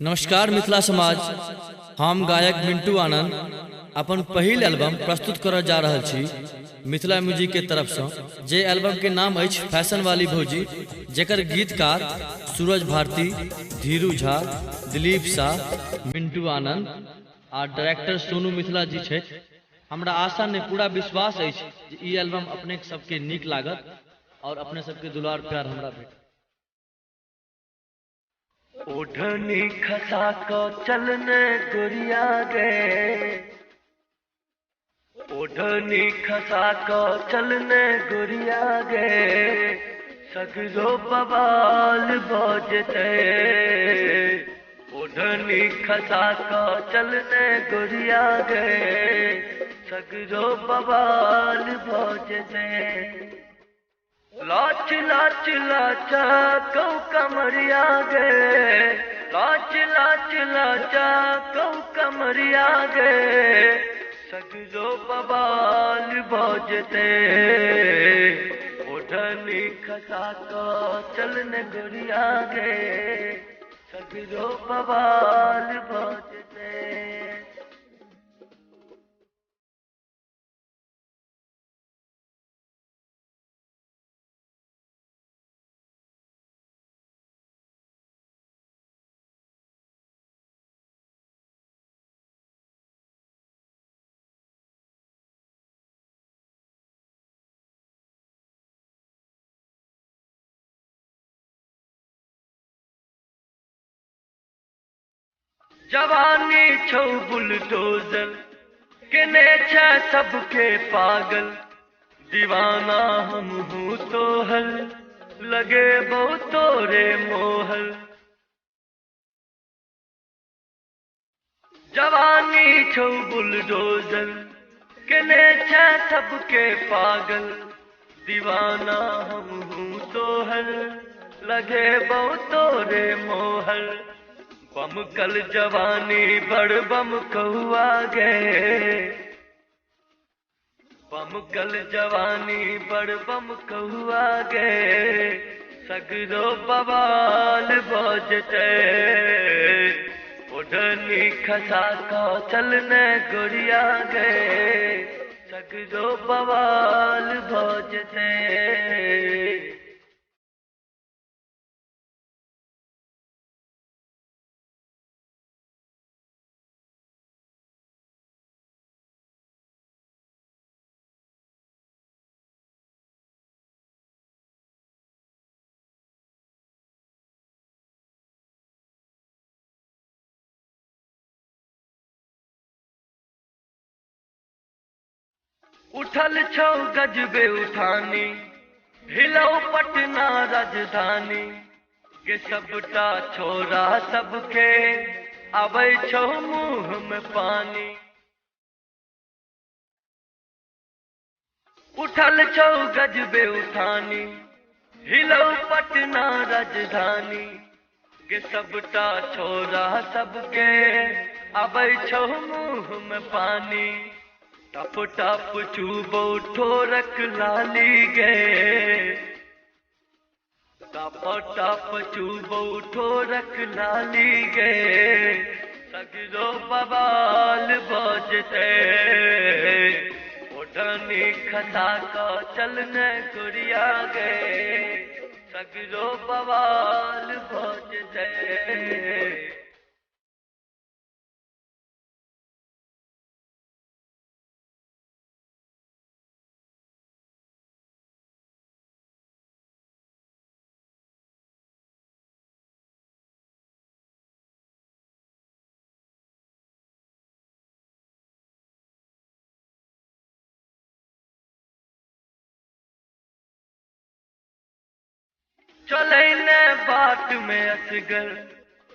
नमस्कार मिथिला समाज, हम गायक मिंटू आनंद अपन पहिल एल्बम प्रस्तुत करऽ जा रहल छी मिथिला म्यूजिक के तरफ सँ, जे एल्बम के नाम अछि फैशन वाली भौजी, जेकर गीतकार सूरज भारती, धीरू झा, दिलीप शाह, मिंटू आनंद आ डायरेक्टर सोनू मिथिला जी छथि। हमरा आशा नहि पूरा विश्वास अछि जे ई एल्बम अपने सबके नीक लागत और अपने सबके दुलार प्यार हमरा भेटत। ओढ़नी खसा क चलने गोरिया गे, ओढ़नी खसा क चलने गोरिया गे, सगरो बवाल बजते। ओढ़नी खसा क चलने गोरिया गे, सगरो बवाल बजते। लाच लाच लाचा कौ कमरिया गे, लाच लाच लाचा कौ कमरिया गे, सगरो बवाल बजते। ओढ़नी खसा क चलने गोरिया गे, सगरो बवाल बजते। जवानी छौ बुलडोजर केने छै सबके पागल, दीवाना हम हूँ तोहर लगे बहु तोरे मोहर। जवानी छौ बुलडोजर केने छै सबके पागल, दीवाना हम हूँ तोहर लगे बहु तोरे मोहर। बम कल जवानी बड़ बम कहुआ गे, बम कल जवानी बड़ बम कहुआ गे, सगरो बवाल बजते। ओढ़नी खसा क चलने गोरिया गे, सगरो बवाल बजते। उठल छौ गजबे उठानी, हिलौ पटना राजधानी के, सबटा छोरा सबके आबै छौ मुँह में पानी। उठल छौ गजबे उठानी, हिलौ पटना राजधानी के, सबटा छोरा सबके आबै छौ मुँह में पानी। टप टप चूबो ठोरक लाली गे, टप टप चूबो ठोरक लाली गे, सगरो बवाल बजते। ओढ़नी खसा क चलने गोरिया गे, सगरो बवाल बजते। चलै ने बाट में असगर,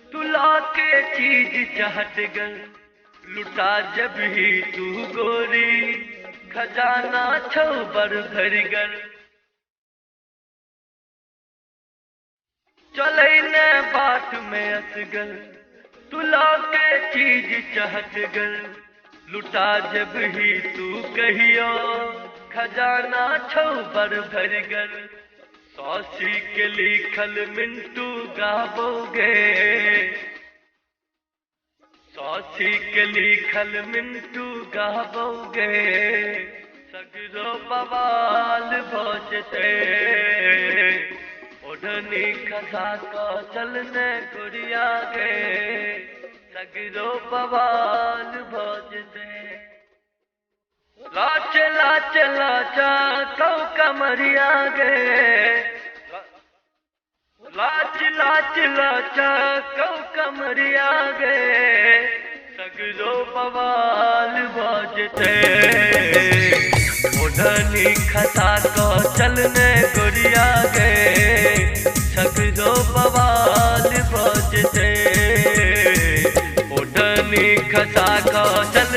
तुला के चीज चहटगर, लुटा जब ही तू गोरी खजाना छौ बर भरिगर। चलै ने बाट में असगर, तुला के चीज चहटगर, लुटा जब ही तू कहियो खजाना छौ बर भरिगर। सौसी के लिखल मिंटू गाबोगे, कथी के लिखल मिंटू गाबोगे, सगरो बवाल भजते। ओढ़नी खसा क चलने गुड़िया गे, सगरो बवाल भजते। लाच लाच लाचा कौ कमरिया गे, लाच लाच लाचा कौ कमरिया गे, सगरो बवाल बजते। ओढ़नी खसा क चलने गुड़िया गे, सगरो बवाल बजते। ओढ़नी खसा क चल